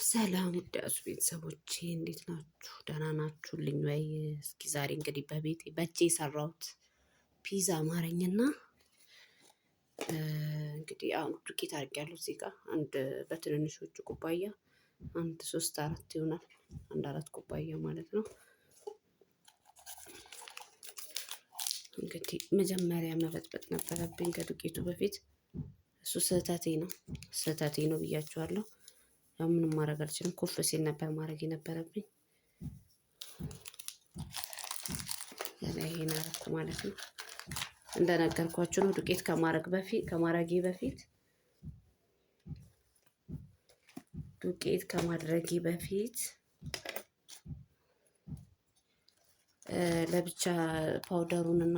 ሰላም ውድ ቤተሰቦቼ እንዴት ናችሁ? ደህና ናችሁልኝ ወይ? እስኪ ዛሬ እንግዲህ በቤቴ በእጄ የሰራሁት ፒዛ አማረኝና እንግዲህ አሁን ዱቄት አድርጌያለሁ። እዚህ ጋር አንድ በትንንሾቹ ኩባያ አንድ ሶስት አራት ይሆናል፣ አንድ አራት ኩባያ ማለት ነው። እንግዲህ መጀመሪያ መበጥበጥ ነበረብኝ ከዱቄቱ በፊት። እሱ ስህተቴ ነው፣ ስህተቴ ነው ብያችኋለሁ። ያው ምንም ማድረግ አልችልም። ኩፍ ሲል ነበር ማድረግ የነበረብኝ። ከዛ ይሄን አደረኩ ማለት ነው። እንደነገርኳችሁ ነው። ዱቄት ከማድረጌ በፊት ዱቄት ከማድረጌ በፊት ለብቻ powder ኡን እና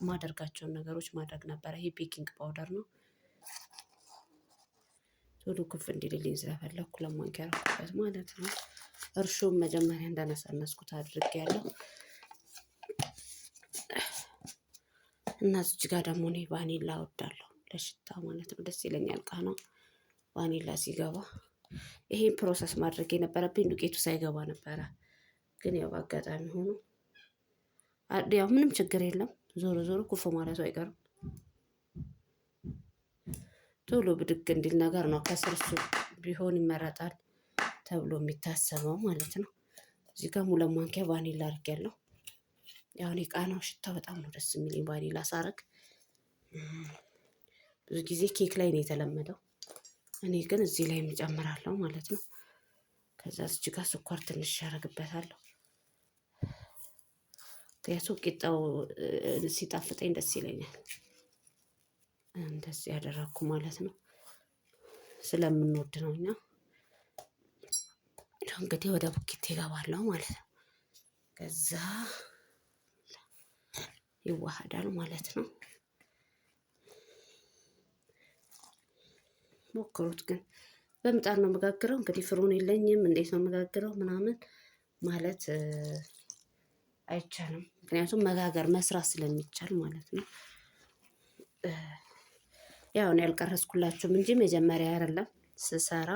ማደርጋቸውን ነገሮች ማድረግ ነበረ። ይሄ baking powder ነው። ቶሎ ኩፍ እንዲልልኝ ስለፈለኩ ለማንኪያ ያደረኩበት ማለት ነው። እርሾም መጀመሪያ እንዳነሳነስኩት አድርጌያለሁ። እና እዚህ ጋር ደግሞ እኔ ቫኒላ እወዳለሁ ለሽታ ማለት ነው። ደስ ይለኛል ቃናው ቫኒላ ሲገባ። ይሄን process ማድረግ የነበረብኝ ዱቄቱ ሳይገባ ነበረ። ግን ያው በአጋጣሚ ሆኖ ያው ምንም ችግር የለም። ዞሮ ዞሮ ኩፍ ማለቱ አይቀርም። ቶሎ ብድግ እንዲል ነገር ነው ከስር እሱ ቢሆን ይመረጣል ተብሎ የሚታሰበው ማለት ነው። እዚህ ጋር ሁለት ማንኪያ ቫኒላ አድርጌያለሁ። ያው እኔ ቃናው ሽታው በጣም ነው ደስ የሚለኝ ቫኒላ ሳረግ። ብዙ ጊዜ ኬክ ላይ ነው የተለመደው። እኔ ግን እዚህ ላይ እጨምራለሁ ማለት ነው። ከዛ እዚህ ጋር ስኳር ትንሽ ያደርግበታለሁ። ምክንያቱም ቂጣው ሲጣፍጠኝ ደስ ይለኛል። እንደዚህ ያደረኩ ማለት ነው። ስለምንወድ ነው እኛ። እንግዲህ ወደ ቡኬት እገባለሁ ማለት ነው። ከዛ ይዋሃዳል ማለት ነው። ሞክሩት ግን በምጣድ ነው የምጋግረው። እንግዲህ ፍሩን የለኝም እንዴት ነው የምጋግረው ምናምን ማለት አይቻልም። ምክንያቱም መጋገር መስራት ስለሚቻል ማለት ነው። ያው እኔ ያልቀረጽኩላችሁም እንጂ መጀመሪያ አይደለም ስሰራ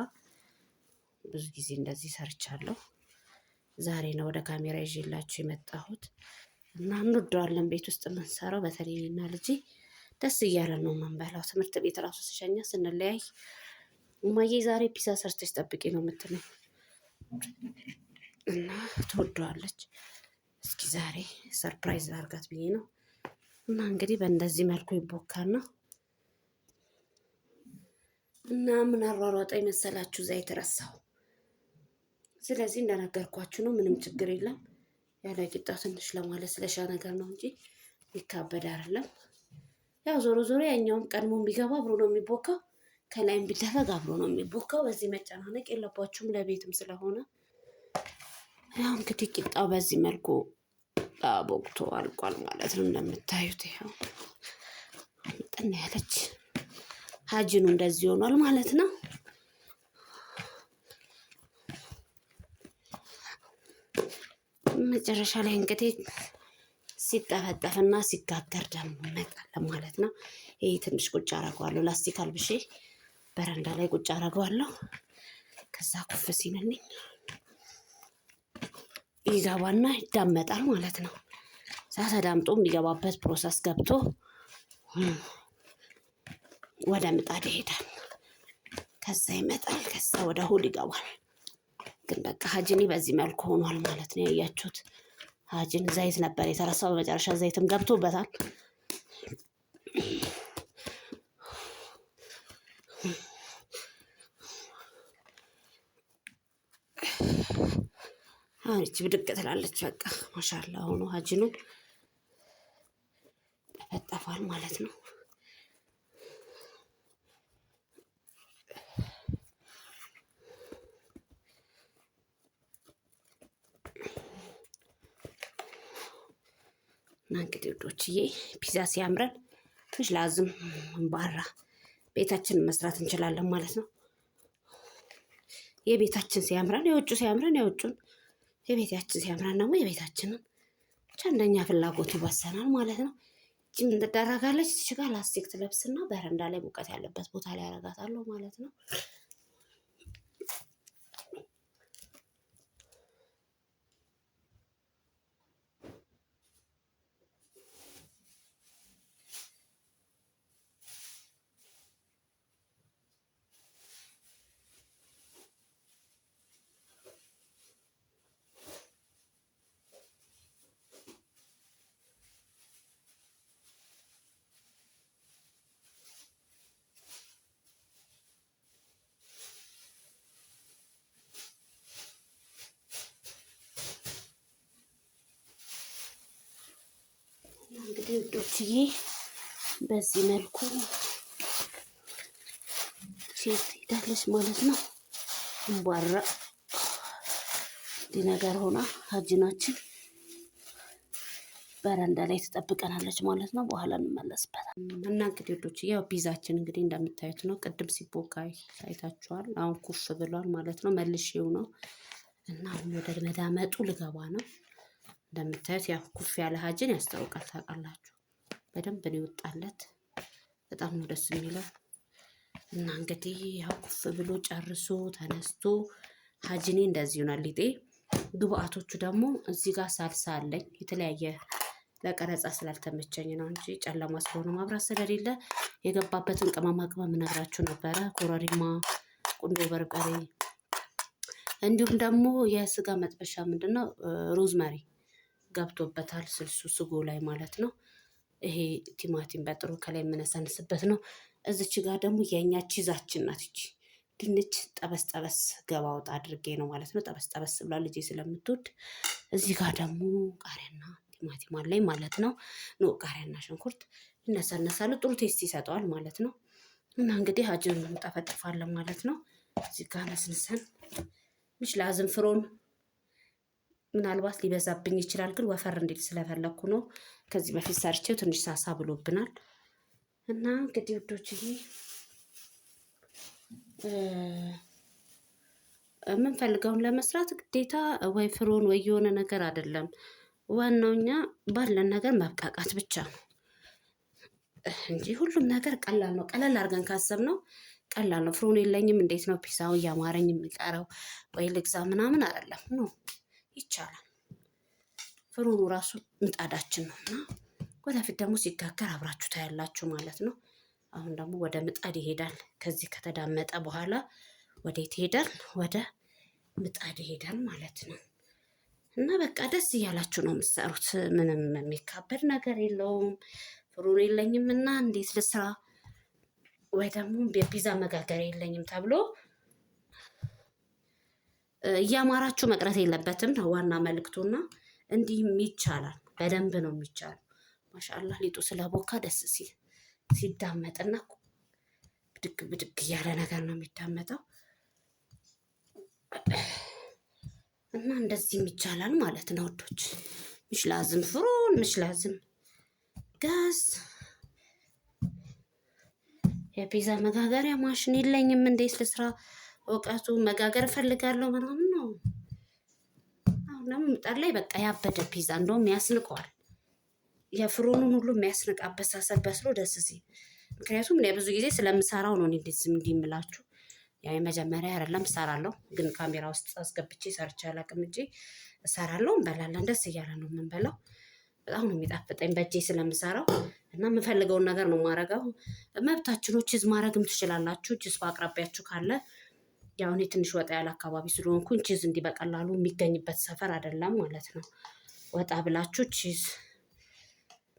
ብዙ ጊዜ እንደዚህ ሰርቻለሁ። ዛሬ ነው ወደ ካሜራ ይዤላችሁ የመጣሁት እና እንወደዋለን። ቤት ውስጥ የምንሰራው በተለይ እኔና ልጄ ደስ እያለን ነው የምንበላው። ትምህርት ቤት ራሱ ስሸኛ ስንለያይ እማዬ ዛሬ ፒዛ ሰርተሽ ጠብቂ ነው የምትለኝ እና ትወደዋለች። እስኪ ዛሬ surprise ላድርጋት ብዬ ነው። እና እንግዲህ በእንደዚህ መልኩ ይቦካና እና ምን አሯሯጠኝ መሰላችሁ ዘይት ረሳሁ። ስለዚህ እንደነገርኳችሁ ነው። ምንም ችግር የለም። ያለ ቂጣ ትንሽ ለማለስለሻ ነገር ነው እንጂ ይካበድ አይደለም። ያው ዞሮ ዞሮ ያኛውም ቀድሞ ቢገባ አብሮ ነው የሚቦካው፣ ከላይም ቢደረግ አብሮ ነው የሚቦካው። በዚህ መጨናነቅ የለባችሁም ለቤትም ስለሆነ። ያው እንግዲህ ቂጣው በዚህ መልኩ ቦክቶ አልቋል ማለት ነው። እንደምታዩት ይኸው ጥን ያለች ሀጅኑ እንደዚህ ሆኗል ማለት ነው። መጨረሻ ላይ እንግዲህ ሲጠፈጠፍና ሲጋገር ደግሞ እንመጣለን ማለት ነው። ይህ ትንሽ ቁጭ አረገዋለሁ፣ ላስቲክ አልብሼ በረንዳ ላይ ቁጭ አረገዋለሁ። ከዛ ኩፍ ሲልልኝ ይገባና ይዳመጣል ማለት ነው። እዛ ተዳምጦ የሚገባበት process ገብቶ ወደ ምጣድ ይሄዳል። ከዛ ይመጣል። ከዛ ወደ ሆድ ይገባል። ግን በቃ ሀጅኒ በዚህ መልኩ ሆኗል ማለት ነው። ያያችሁት ሀጅን ዘይት ነበር የተረሳው። በመጨረሻ ዘይትም ገብቶበታል። አሁን እቺ ብድቅ ትላለች። በቃ ማሻላ ሆኖ ሀጅኑ ጠፈጠፏል ማለት ነው። እና እንግዲህ ውዶችዬ ፒዛ ሲያምረን ትንሽ ላዝም ባራ ቤታችንን መስራት እንችላለን ማለት ነው። የቤታችን ሲያምረን የውጩ ሲያምረን የውጩን፣ የቤታችን ሲያምረን ደግሞ የቤታችንን፣ ብቻ እንደኛ ፍላጎት ይወሰናል ማለት ነው። እቺ ምን ትደረጋለች? እዚች ጋር ላስቲክ ትለብስና በረንዳ ላይ ሙቀት ያለበት ቦታ ላይ ያረጋታለሁ ማለት ነው። እንግዲህ ውዶችዬ በዚህ መልኩ ሴት ሄዳለች ማለት ነው። እምቧራ እንዲህ ነገር ሆና አጅናችን በረንዳ ላይ ትጠብቀናለች ማለት ነው። በኋላ እንመለስበታል። እና እንግዲህ ውዶች ያው ፒዛችን እንግዲህ እንደምታዩት ነው። ቅድም ሲቦካ አይታችኋል። አሁን ኩፍ ብሏል ማለት ነው። መልሼው ነው እና አሁን ወደ መዳመጡ ልገባ ነው። እንደምታዩት ያው ኩፍ ያለ ሀጅን ያስታውቃል። ታውቃላችሁ፣ በደንብ ነው የወጣለት። በጣም ነው ደስ የሚለው። እና እንግዲህ ያው ኩፍ ብሎ ጨርሶ ተነስቶ ሀጅኔ እንደዚህ ይሆናል ሊጤ። ግብአቶቹ ደግሞ እዚህ ጋር ሳልሳ አለኝ የተለያየ ለቀረጻ ስላልተመቸኝ ነው እንጂ ጨለማ ስለሆነ ማብራት ስለሌለ የገባበትን ቅመማ ቅመም እነግራችሁ ነበረ። ኮረሪማ፣ ቁንዶ በርበሬ እንዲሁም ደግሞ የስጋ መጥበሻ ምንድነው ሮዝመሪ ገብቶበታል። ስልሱ ስጎ ላይ ማለት ነው። ይሄ ቲማቲም በጥሩ ከላይ የምነሰንስበት ነው። እዚች ጋር ደግሞ የእኛ ቺዛችን ናት። እቺ ድንች ጠበስ ጠበስ ገባ ወጣ አድርጌ ነው ማለት ነው። ጠበስ ጠበስ ብላ ልጄ ስለምትወድ። እዚህ ጋር ደግሞ ቃሪያና ቲማቲም አለኝ ማለት ነው። No ቃሪያና ሽንኩርት ይነሰነሳሉ። ጥሩ taste ይሰጠዋል ማለት ነው። እና እንግዲህ አጅን እንጠፈጥፋለን ማለት ነው። እዚህ ጋር ነስንሰን مش لازم فرن ምናልባት ሊበዛብኝ ይችላል፣ ግን ወፈር እንዲል ስለፈለግኩ ነው። ከዚህ በፊት ሰርቼው ትንሽ ሳሳ ብሎብናል። እና እንግዲህ ውዶችዬ የምንፈልገውን ለመስራት ግዴታ ወይ فرن ወይ የሆነ ነገር አይደለም። ዋናው እኛ ባለን ነገር መብቃቃት ብቻ ነው እንጂ ሁሉም ነገር ቀላል ነው። ቀለል አድርገን ካሰብነው ቀላል ነው። فرن የለኝም እንዴት ነው ፒዛው እያማረኝ የሚቀረው ወይ ልግዛ ምናምን አይደለም። No ይቻላል። فرن ኑ ራሱ ምጣዳችን ነው እና ወደፊት ደግሞ ሲጋገር አብራችሁ ታያላችሁ ማለት ነው። አሁን ደግሞ ወደ ምጣድ ይሄዳል። ከዚህ ከተዳመጠ በኋላ ወዴት ይሄዳል? ወደ ምጣድ ይሄዳል ማለት ነው። እና በቃ ደስ እያላችሁ ነው የምትሰሩት። ምንም የሚካበድ ነገር የለውም። ፍሩን የለኝም እና እንዴት ልስራ ወይ ደግሞ የፒዛ መጋገር የለኝም ተብሎ እያማራችሁ መቅረት የለበትም ነው ዋና መልእክቱና፣ እንዲህም ይቻላል። በደንብ ነው የሚቻለው። ማሻአላህ ሊጡ ስለቦካ ደስ ሲል ሲዳመጥና ብድግ ብድግ እያለ ነገር ነው የሚዳመጠው እና እንደዚህም ይቻላል ማለት ነው ወዶች። مش لازم فرن مش لازم ጋዝ የፒዛ መጋገሪያ ማሽን የለኝም እንዴት ልስራ? እውቀቱ መጋገር እፈልጋለሁ ምናምን ነው። አሁን ደግሞ ምጣድ ላይ በቃ ያበደ ፒዛ እንደውም ያስንቀዋል። የፍሮኑን ሁሉ የሚያስንቅ አበሳሰል በስሎ ደስ ሲል። ምክንያቱም እኔ ብዙ ጊዜ ስለምሰራው ነው እንደዚህ እንዲህ የምላችሁ። ያ የመጀመሪያ አይደለም እሰራለሁ፣ ግን ካሜራ ውስጥ አስገብቼ ሰርቼ አላውቅም እንጂ እሰራለሁ። እንበላለን፣ ደስ እያለ ነው የምንበላው። በጣም ነው የሚጣፍጠኝ በእጄ ስለምሰራው እና የምፈልገውን ነገር ነው የማረገው። መብታችሁ ነው፣ cheese ማድረግም ትችላላችሁ። cheese በአቅራቢያችሁ ካለ ያው እኔ ትንሽ ወጣ ያለ አካባቢ ስለሆንኩኝ cheese እንዲህ በቀላሉ የሚገኝበት ሰፈር አይደለም ማለት ነው። ወጣ ብላችሁ cheese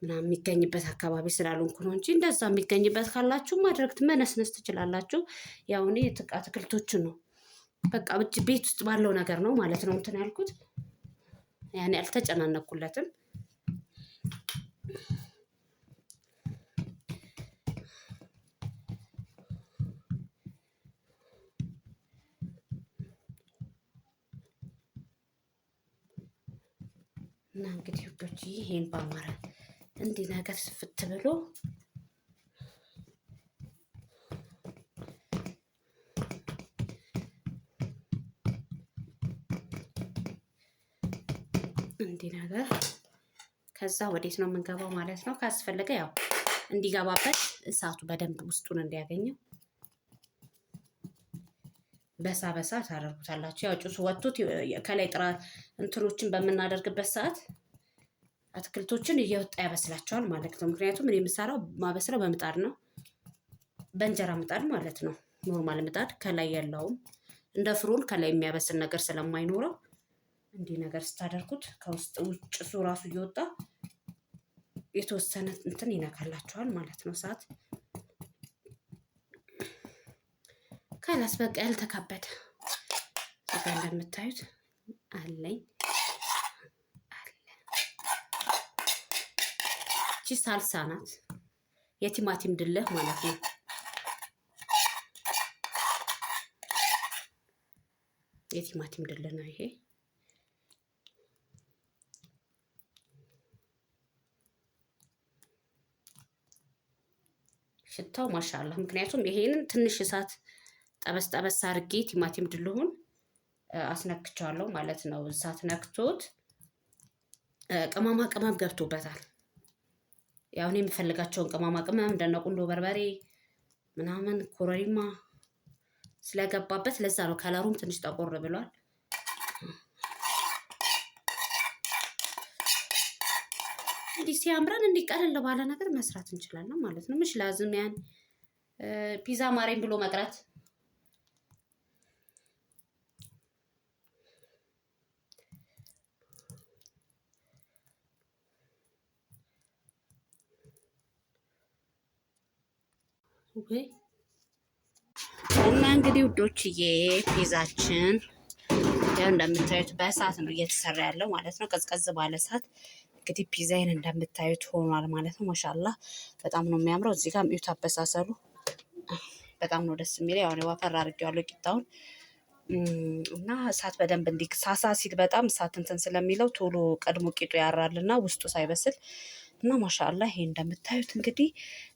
ምናምን የሚገኝበት አካባቢ ስላልሆንኩ ነው እንጂ እንደዛ የሚገኝበት ካላችሁ ማድረግ መነስነስ ትችላላችሁ። ያው እኔ አትክልቶችን ነው በቃ ቤት ውስጥ ባለው ነገር ነው ማለት ነው እንትን ያልኩት፣ ያኔ አልተጨናነኩለትም። እና እንግዲህ ውዶች ይሄን ባማረ እንዲህ ነገር ስፍት ብሎ እንዲህ ነገር ከዛ ወዴት ነው የምንገባው ማለት ነው። ካስፈለገ ያው እንዲገባበት እሳቱ በደንብ ውስጡን እንዲያገኘው በሳ በሳ ታደርጉታላችሁ። ያው ጭሱ ወጥቶት ከላይ ጥራ እንትኖችን በምናደርግበት ሰዓት አትክልቶችን እየወጣ ያበስላቸዋል ማለት ነው። ምክንያቱም እኔ የምሰራው ማበስለው በምጣድ ነው፣ በእንጀራ ምጣድ ማለት ነው። normal ምጣድ ከላይ ያለውም እንደ فرن ከላይ የሚያበስል ነገር ስለማይኖረው እንዲህ ነገር ስታደርጉት ከውስጥ ጭሱ ራሱ እየወጣ የተወሰነ እንትን ይነካላችኋል ማለት ነው። ሰዓት خلاص በቃ ያልተካበደ እዛ እንደምታዩት አለኝ አለ። እቺ ሳልሳ ናት፣ የቲማቲም ድልህ ማለት ነው። የቲማቲም ድልህ ነው ይሄ። ሽታው ማሻአላህ። ምክንያቱም ይሄንን ትንሽ እሳት ጠበስ ጠበስ አድርጌ ቲማቲም ድልሁን አስነክቸዋለሁ ማለት ነው። እሳት ነክቶት ቅመማ ቅመም ገብቶበታል። ያው እኔ የምፈልጋቸውን ቅመማ ቅመም እንደነ ቁንዶ በርበሬ ምናምን ኮረሪማ ስለገባበት ለዛ ነው ከለሩም ትንሽ ጠቆር ብሏል። እንዲህ ሲያምረን እንዲህ ቀለል ባለ ነገር መስራት እንችላለን ማለት ነው። ምሽ ላዝም ያን ፒዛ ማሬን ብሎ መቅረት። እና እንግዲህ ውዶችዬ ፒዛችን ያው እንደምታዩት በእሳት ነው እየተሰራ ያለው ማለት ነው። ቀዝቀዝ ባለ እሳት እንግዲህ ፒዛይን እንደምታዩት ሆኗል ማለት ነው። ማሻአላህ በጣም ነው የሚያምረው። እዚህ ጋር እዩት አበሳሰሉ በጣም ነው ደስ የሚለው። ያው እኔ ወፈር አድርጌዋለሁ ቂጣውን እና እሳት በደንብ እንዲህ ሳሳ ሲል በጣም እሳት እንትን ስለሚለው ቶሎ ቀድሞ ቂጡ ያራልና ውስጡ ሳይበስል እና ማሻአላህ ይሄ እንደምታዩት እንግዲህ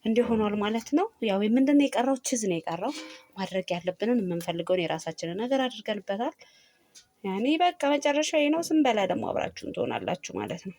እንዲህ ሆኗል ማለት ነው። ያው ምንድን ነው የቀረው? Cheese ነው የቀረው። ማድረግ ያለብንን የምንፈልገውን የራሳችንን ነገር አድርገንበታል። ያኔ በቃ መጨረሻ ይሄ ነው። ስንበላ ደግሞ አብራችሁን ትሆናላችሁ ማለት ነው።